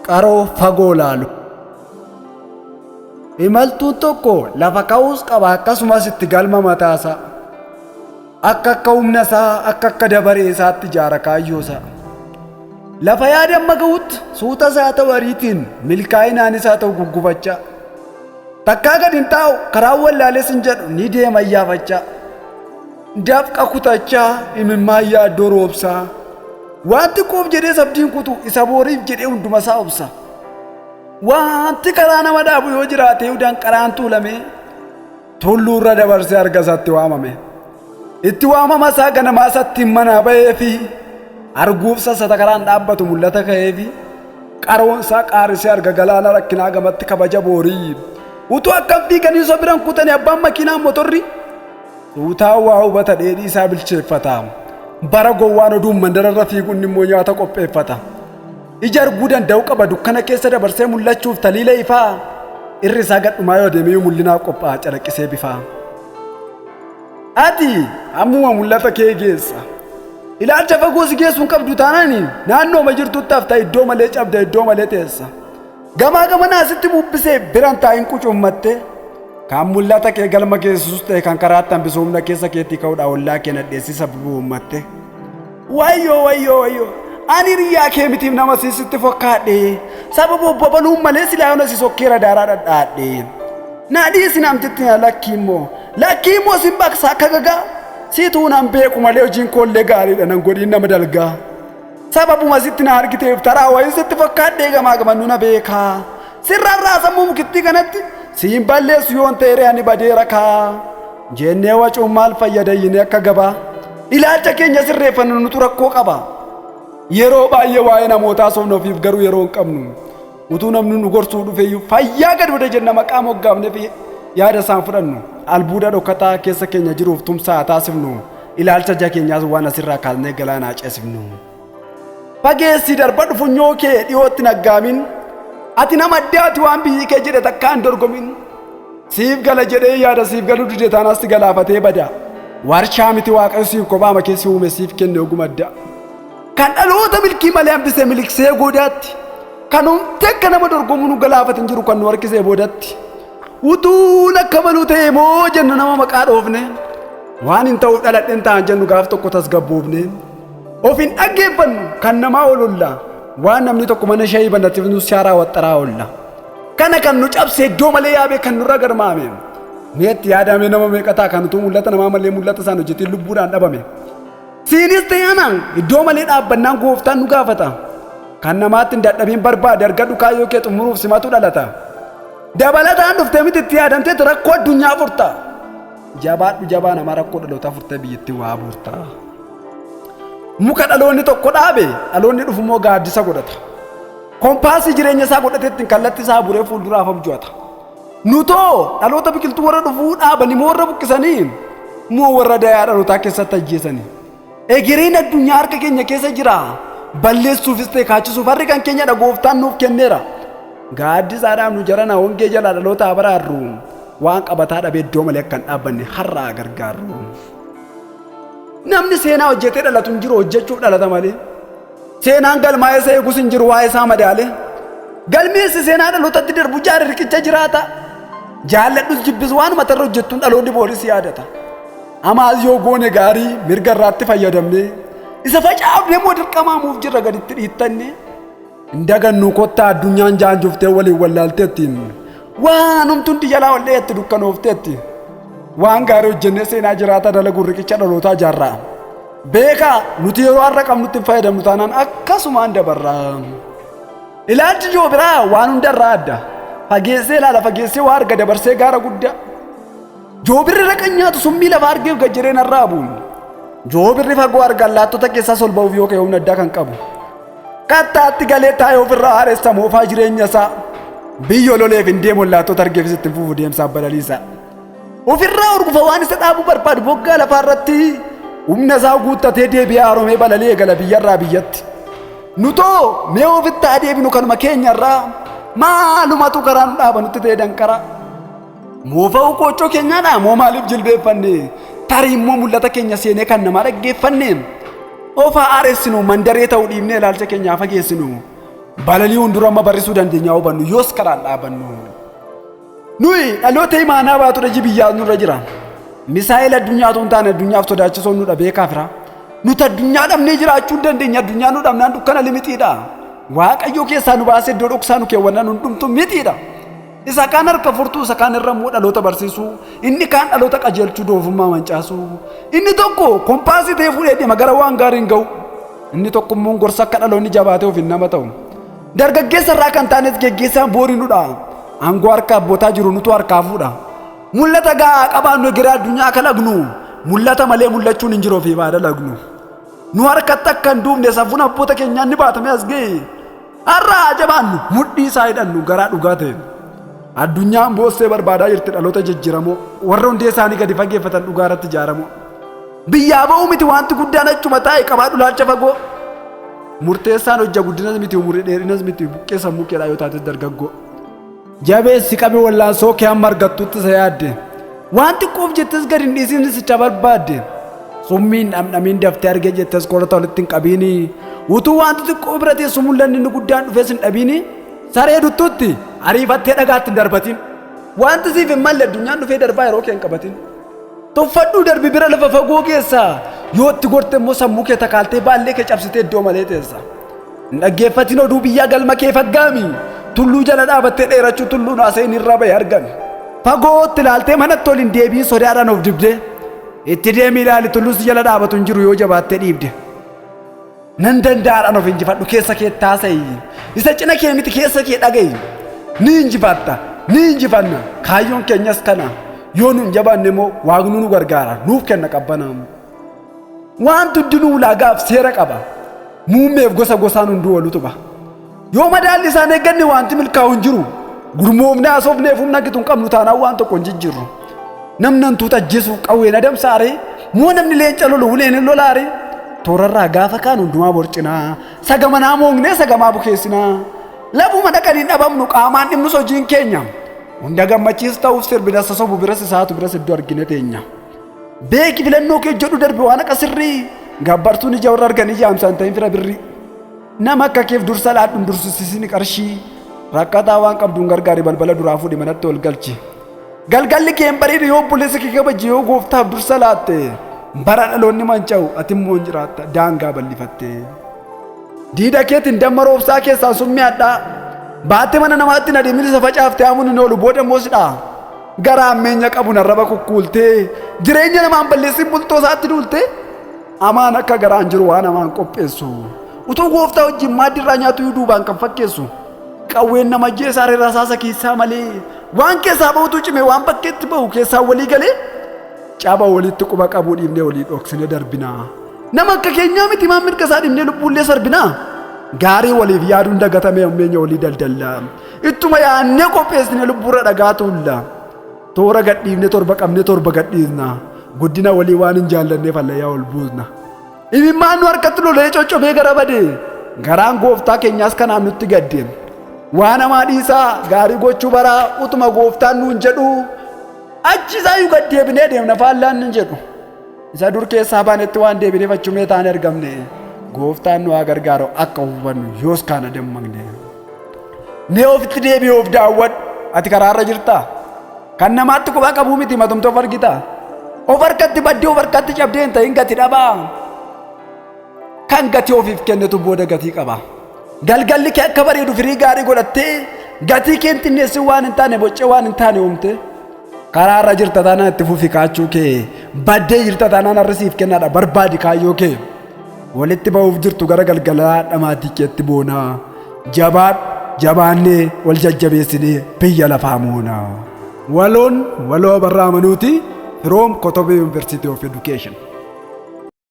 Qaroo fagoo laalu. Imaltuun tokko lafa ka'uus qaba, akkasumas itti galma mataasaa. Akka akka humna isaa, akka akka dabaree isaatti ijaara kaayyoo isaa. Lafa yaada amma ga'utti suuta isaa ta'u ariitiin, milkaa'inaan isaa ta'u guggufachaa. Takkaa gad hin taa'u, karaan wallaales hin jedhu, ni deema iyyaafachaa. Dafqa kutachaa, imimmaan yaaddoo roobsaa. Waan xiqqoof jedhee sabdiin kutu, isa booriif jedhee hunduma isaa obsa. Wanti karaa nama dhaabu yoo jiraate danqaraan tuulamee tulluurra dabarsee harka isaatti waamame. Itti waamama isaa ganamaa isaatti manaa ba'ee fi arguuf sassata karaan dhaabbatu mul'ata ka'ee fi qaroon isaa qaarisee arga galaana rakkinaa gamatti kabaja boorii. Utuu akkam fiiganii osoo biran kutanii abbaan makiinaa motorri suutaa waa hubata, dheedhii isaa bilcheeffata. Bara gowwaan oduun mandararra fiiguun immoo nyaata qopheeffata. Ija arguu danda'u qaba dukkana keessa dabarsee mul'achuuf taliila ifaa. Irri isaa gadhumaa yoo deemee mul'inaaf qophaa'a calaqqisee bifaa. Ati ammuma mul'ata kee geessa. Ilaalcha fagoo si geessuun qabdu taanaan naannooma jirtutti hafta, iddoo malee cabda, iddoo malee teessa. Gamaa gamanaa sitti bubbisee biran taa'in qucummatte. Kan mul'ata kee galma geessisus ta'e kan karaatti hambisu humna keessa keetii ka'uudhaan ollaa kee nadheessisa bu'uummatte. Wayyoo, wayyoo, wayyoo! Ani hiriyaa kee mitiif nama siisitti fokkaadhe. Sababa obbo baluun malee silaa yoona si sokkeera daaraa dhadhaadhe. Na dhiisi namtitti na lakkii immoo. Lakkii immoo sin baqsa akka gagaa. Situu nan beeku malee hojiin koollee gaariidha, nan godhiin nama dalgaa. Sababuma sitti na argiteef taraa wayii sitti fakkaadhee gamaa gamannu na beekaa. Sirrarraa sammuu mukittii kanatti siin balleessu yoon ta'e ani badeera kaa. Jennee wacuun maal fayyada iyyinee akka gabaa. Ilaalcha keenya sirreeffannu, nutu rakkoo qaba. Yeroo baay'ee waa'ee namootaa soofna, ofiif garuu yeroo hin qabnu. Utuu namni nu gorsuu dhufeeyyuu fayyaa gad bada jenna, maqaa moggaafnee fi yaada isaan fudhannu. Albuuda dhokataa keessa keenya jiruuf tumsaa taasifnu. Ilaalcha ija keenyaas waan asirraa kaasnee galaanaa ceesifnu. Fageessii darbadhu funyoo kee, dhiyootti naggaamin. Ati nama addaati, waan biyyi kee jedhe takkaa hin dorgomin. Siif gala jedhee yaada siif galuu dide taanaas si galaafatee bada. Warshaa miti, Waaqayyo siif kophaama keessi uume, siif kenne oguma adda. Kan dhaloota milkii malee hambisee miliksee goodaatti. Kan humti akka nama dorgomu nu galaafate hin jiru kan nu harkisee boodatti. Utuun akka maluu ta'e moo jenna nama maqaa dhoofne. Waan hin ta'uuf dhaladheen ta'an jennu gaaf tokko tasgabboofne. Of hin dhaggeeffannu, kan namaa ololla. Waan namni tokko mana shayii banatiif nu shaaraa waxxaraa oolla. Kana kan nu cabse, iddoo malee yaabee kan nurra garmaame. Meetti yaadamee nama meeqataa kan utuu mul'ata namaa malee mul'ata isaan hojjetiin lubbuudhaan dhabame. Siinis ta'e anaan iddoo malee dhaabbannaan gooftaan nu gaafata. Kan namaatti hin dadhabiin barbaade argadhu, kaayyoo kee xumuruuf simatu dhalata. Dabalataan dhuftee miti, itti yaadamteetu rakkoo addunyaa furta. Jabaadhu jabaa namaa, rakkoo dhalootaa furtee biyyattii waa buurta. Muka dhaloonni tokko dhaabe dhaloonni dhufu immoo gaaddisa godhata. Kompaasii jireenya isaa godhatee ittiin kallattii isaa buree fuulduraaf abju'ata. Nutoo dhaloota biqiltuu warra dhufuu dhaabanii moo warra buqqisanii moo warra dayaa dhalootaa keessatti ajjeesanii? Egereen addunyaa harka keenya keessa jira. Balleessuufis ta'e kaachisuuf harri kan keenyadha, gooftaan nuuf kenneera. Gaaddisaadhaaf nu jarana hongee jalaa dhaloota baraarru, waan qabataa dhabee iddoo malee akka hin dhaabbanne har'aa gargaarru. Namni seenaa hojjetee dhalatu hin jiru, hojjechuuf dhalata malee. Seenaan galmaa'ee isa eegus hin jiru waa'ee isaa madaalee. Galmeessi seenaa dhalootatti darbu jaari riqicha jiraata. Jaalladhus jibbis waanuma tarra hojjettuun dhaloonni booris yaadata. Amaas yoo goone gaarii mirga irraatti fayyadamne, isa facaafne immoo dirqamaamuuf jirra gaditti dhiittanne. Hin dagannu kottaa, addunyaan jaanjuftee waliin wallaalteetti. Waan humtundi jalaa ol dheetti dukkanoofteetti. Waan gaarii hojjennee seenaa jiraata dalaguun riqicha dhalootaa ijaarraa. Beekaa, nuti yeroo har'a qabnutti hin fayyadamnu taanaan akkasumaan dabarra. Ilaalchi joobiraa waan hundarraa adda. Fageessee ilaala, fageessee waa arga dabarsee gaara guddaa. Joobirri raqa nyaatu summii lafa argeef gad jedhee narraa bu'u. Joobirri fagoo arga, allaattota keessaas ol ba'uuf yoo ka'e humna addaa kan qabu. Kattaatti galee taa'ee ofirraa haaressa moofaa jireenya isaa. Biyya loleef hin deemu, allaattota argeefis ittiin fufu deemsaaf balaliisa. Ofirraa urgufa waan isa dhaabuu barbaadu boggaa lafaa irratti, humna isaa guuttatee deebi'ee haaromee balalii eegala biyyarraa biyyatti. Nutoo mee ofitti haa deebinu, kanuma keenyarraa maalumatu karaa nu dhaaba nutti ta'e danqara. Moofa'uu qoochoo keenyaadhaa moo maaliif jilbeeffanne? Tarii immoo mul'ata keenya seenee kan namaa dhaggeeffanne? Of haa haaressinu, mandaree ta'uu dhiibnee ilaalcha keenyaa fageessinu. Balali'uun dura amma barrisuu dandeenya hubannu yoos karaan dhaabannu. Nuyi dhaloota imaanaa baatudha iji biyyaa nurra jira. Misaa'el addunyaa otoo hin taane addunyaaf sodaachisoon nu dhabee kaafira. Nuti addunyaa dhabnee jiraachuu hin dandeenya, addunyaa nu dhabnaan dukkana limixiidha. Waaqayyo keessaa nu baasee iddoo dhoksaa nu keewwannaan hundumtuu mixiidha. Isa kaan harka furtuu, isa kaan irra immoo dhaloota barsiisuu, inni kaan dhaloota qajeelchuu doofummaa mancaasuu. Inni tokko kompaasii ta'ee fuudhee deema gara waan gaarii hin ga'u. Inni tokko immoo gorsa akka dhaloonni jabaatee ofiin nama ta'u. Dargaggeessa irraa kan taanes geggeessaan boorii nudha. Aangoo harka abbootaa jiru nutu harkaa fuudha. Mul'ata gahaa qabaannu egeree addunyaa kalaqnu. Mul'ata malee mul'achuun hin jiru ofii baada lagnu. Nu harkatti akka hin duufne safuun abboota keenyaan ni baatamee as ga'e. Har'a haa jabaannu mudhii isaa hidhannu garaa dhugaa ta'e. Addunyaan boossee barbaadaa jirti dhaloota jijjiiramoo, warra hundee isaanii gadi fageeffatan dhugaa irratti ijaaramoo. Biyyaa ba'uu miti wanti guddaan achuma taa'e qabaadhu ilaalcha fagoo. Murteessaan hojja guddinas miti umurii dheerinas miti buqqee sammuu keedhaa yoo taates dargaggoo. Jabeessi qabi wallaansoo kee hamma argattutti isa yaadde. Waan xiqqoof jettes gadi hin dhiisin sicha barbaadde. Summiin dhamdhamiin daftee argee jettes qorata walitti hin qabiini. Utuu wanti xiqqoo bira teessu mul'anni inni guddaan dhufees hin dhabiini. Saree duttutti ariifattee dhagaatti hin darbatin. Wanti siif hin malle addunyaan dhufee darbaa yeroo kee hin qabatin. Tuffadhuu darbi bira lafa fagoo keessa, yoo itti gorte immoo sammuu kee takaaltee baallee kee cabsitee iddoo malee teessa. Hin dhaggeeffatin oduu biyyaa galma kee faggaami. Tulluu jala dhaabattee dheerachuu tulluun haasa'in irra bahe argami. Fagootti ilaaltee manatti ol hin deebiin sodaadhaan of dibdee. Itti deemi ilaali, tulluu si jala dhaabatu hin jiru yoo jabaattee dhiibde. Nan danda'aadhaan of injifadhu keessa kee taasa'i. Isa cina kee miti keessa kee dhaga'i. Ni injifatta, ni injifanna. Kaayyoon keenyas kana. Yoo nu hin jabaanne immoo Waaqni nu gargaara, nuuf kenna qabbana. Wanti hundinuu ulaagaaf seera qaba. Muummeef gosa gosaan hunduu wal utuba. Yoo madaalli isaan eegganne wanti milkaa'u hin jiru. Gurmoofnee haasofneef humna gitu hin qabnu taanaan waan tokko hin jijjiirru. Namni hantuuta ajjeesuuf qawween adamsaare, moo namni leenca lolu uleen hin lolaare? Toorarraa gaafa kaan hundumaa borcinaa, sagamanaa moognee sagamaa bukeessinaa. Lafuma dhaqanii dhabamnu qaamaan dhimnus hojiin keenya. Hunda gammachiis ta'uuf sirbina sasobu biras isaatu biras iddoo argine teenya. Beeki filannoo kee jedhu darbe waan akka sirrii, gabbartuun ija warra arganii jaamsaan ta'in fira birrii. Nama akka keef dursa laadhuun dursisisini qarshii, rakkataa waan qabduun gargaari balbala duraa fuudhi manatti ol galchi. Galgalli kee hin bareedu yoo obboleessa kee kabaje, yoo gooftaaf dursa laatte, bara dhaloonni manca'u ati immoo hin jiraatta daangaa bal'ifatte. Diida keetiin damma roobsaa keessaan summii hadhaa baattee mana namaatti hin adeemin, isa facaaftee haamuun hin oolu booda immoo sidhaa. Gara hammeenya qabuun arraba kukkuultee jireenya namaan balleessin bultoo isaatti duultee, amaan akka garaan jiru waan hamaan qopheessu. Utuu gooftaa wajjin maaddiirraa nyaatu duubaan kan fakkeessu. Qawween nama ajjeesaa rasaasa keessaa malee, waan keessaa ba'utu cime, waan bakkeetti ba'u keessaa walii galee caba walitti quba qabuu dhiibnee walii dhoksine darbinaa. Nama akka keenyaa miti maan mirga isaa dhiibnee lubbuullee sarbinaa. Gaarii waliif yaaduun dagatamee hammeenya walii daldalla. Ittuma yaannee qopheessine lubbuurra dhagaa tuulla. Toora gadhiifne torba qabne torba gadhiisna. Guddina walii waan hin jaallanneef hallayyaa ol buusna. Imimmaan nu harkatti lolee coccobee gara bade. Garaan gooftaa keenyaas kanaan nutti gadde. Waan hamaa dhiisaa gaarii gochuu baraa utuma gooftaan nuun jedhu, achi isaayyuu gad deebinee deemna faallaan nun jedhu. Isa dur keessaa baanetti waan deebineef achumee taane argamne. Gooftaan nu haa gargaaru akka hubannu yoos kaana dammaqne. Mee ofitti deebi'ee of daawwadhu, ati karaarra jirtaa? Kan namaatti quba qabuu miti matumti of argita. Of harkatti baddee of harkatti cabdee hin ta'in gati dhabaa. Kan gatii ofiif kennitu booda gatii qaba. Galgalli kee akka bareedu firii gaarii godhattee, gatii kee hin xinneessin waan hin taane boccee waan hin taane uumte. Karaarra jirta taanaan itti fufi kaachuu kee, baddee jirta taanaan har'a siif kennaadha barbaadi kaayyoo kee. Walitti ba'uuf jirtu gara galgalaa dhamaatii keetti boonaa. Jabaadhu, jabaannee wal jajjabeessinee biyya lafaa moonaa. Waloon waloo Abarraa Amanuuti from Kotobe University of Education.